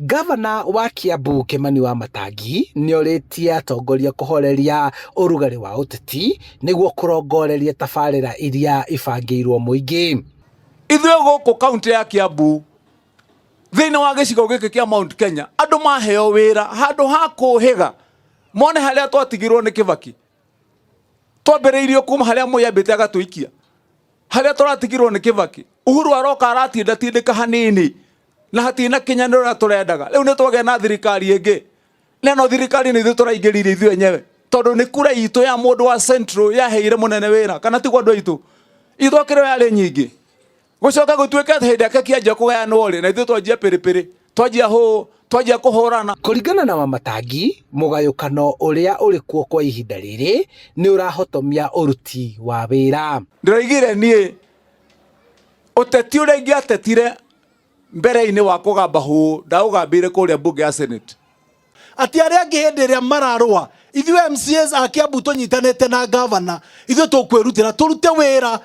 Ngavana wa Kiambu Kimani Wamatangi nĩorĩtie atongoria kũhoreria ũrugarĩ wa ũteti nĩguo kũrongoreria tabarĩra iria ibangĩirwo mũingĩ. Ithuĩ gũkũ kaunti ya Kiambu thĩinĩ wa gĩcigo gĩkĩ kĩa Mount Kenya, andũ maheo wĩra handũ ha kũhĩga mone harĩa twatigirwo nĩ Kibaki, twambĩrĩirio kuma harĩa Moi ambĩte agatũikia harĩa tũratigirwo nĩ Kibaki. Uhuru aroka aratindatindĩka hanini na hatirĩ na kinyanĩro ũrĩa tũrendaga. Rĩu nĩ twagĩa na thirikari ĩngĩ, na ĩno thirikari nĩ ithuĩ tũraingĩrire ithuĩ enyewe, tondũ nĩ kura itũ ya mũndũ wa Central yaheire mũnene wĩra, kana tiguo andũ aitũ? Itwakĩrĩ yarĩ nyingĩ, gũcoka gũtuĩke atĩ hĩndĩ ake kĩanjia kũgayanwo rĩ, na ithuĩ twanjia pĩrĩpĩrĩ, twanjia hũ, twanjia kũhũrana. Kũringana na Wamatangi, mũgayũkano ũrĩa ũrĩ kuo kwa ihinda rĩrĩ nĩ ũrahotomia ũruti wa wĩra. Ndĩroigire niĩ ũteti ũrĩa ingĩatetire mbere-inĩ wa kũgamba hũ, ndaũgambĩire kũrĩa mbunge ya Senate. Atĩ arĩa angĩ hĩndĩ ĩrĩa mararũa, ithuĩ MCAs a Kiambu tũnyitanĩte na gavana, ithuĩ tũkwĩrutĩra tũrute wĩra,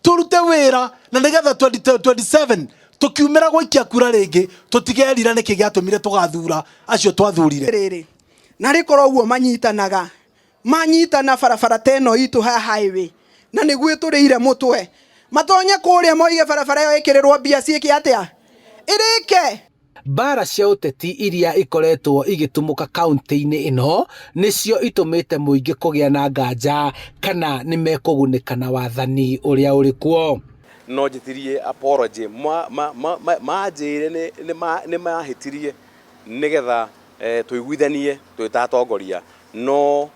tũrute wĩra na nĩgetha 2027 tũkiumĩra gũikia kura rĩngĩ tũtigerira nĩkĩ gĩatũmire tũgathura acio twathurire. Rĩrĩ na rĩkorwo ũguo manyitanaga, manyitana barabara ta ĩno itũ ha highway na nĩguo ĩtũrĩire mũtwe, matonye kũrĩa moige barabara ĩyo ĩkĩrĩrwo mbia ciĩke atĩa, ĩrĩke. Mbara cia ũteti iria ikoretwo igĩtumũka kaunti-inĩ ĩno nĩcio itũmĩte mũingĩ kũgĩa na nganja kana nĩ mekũgunĩka na wathani ũrĩa ũrĩ kuo. No njĩtirie apology, manjĩre nĩ mahĩtirie nĩgetha tũiguithanie twĩ ta atongoria, no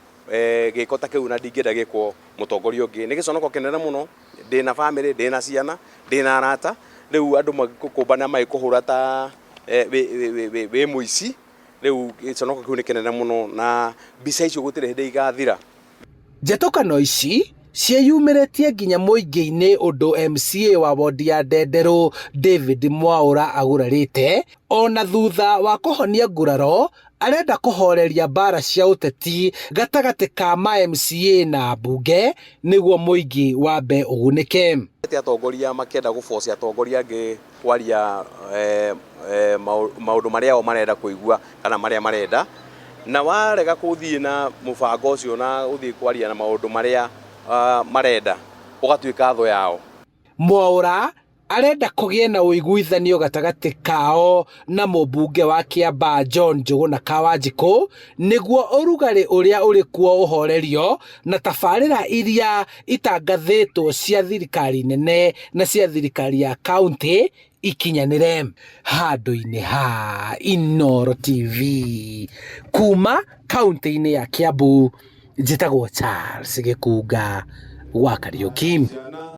gĩko ta kĩu na ndingĩenda gĩkwo mũtongoria ũngĩ. Nĩ gĩconoko kĩnene mũno, ndĩna bamĩrĩ, ndĩna ciana, ndĩna arata, rĩu andũ magĩkũmbana magĩkũhũra ta wĩ mũici, rĩu gĩconoko kĩu nĩ kĩnene mũno na mbica icio gũtirĩ hĩndĩ igathira. Njatũkano ici ciĩyumĩrĩtie nginya mũingĩ-inĩ ũndũ MCA wa wondi ya Ndenderũ David Mwaũra agurarĩte ona thutha wa kũhonia nguraro arenda kũhoreria mbara cia ũteti gatagatĩ ka ma MCA na mbunge nĩguo mũingĩ wambe ũgunĩke. Atongoria makĩenda gũbocia atongoria angĩ kwaria maũndũ marĩa o marenda kũigua kana marĩa marenda, na warega gũthiĩ na mũbango ũcio na gũthiĩ kwaria na maũndũ marĩa marenda ũgatuĩka thũ yao. Mwaũra arenda kũgĩe na ũiguithanio gatagatĩ kao na mũmbunge wa Kiambaa John Njũgũna Kawanjikũ nĩguo ũrugarĩ ũrĩa ũrĩ kuo ũhorerio na tabarĩra iria itangathĩtwo cia thirikari nene na cia thirikari ya kaunti ikinyanĩre. Handũ-inĩ ha Inooro TV kuma kaunti-inĩ ya Kiambu, njĩtagwo Charles Gĩkunga wa Kariũki.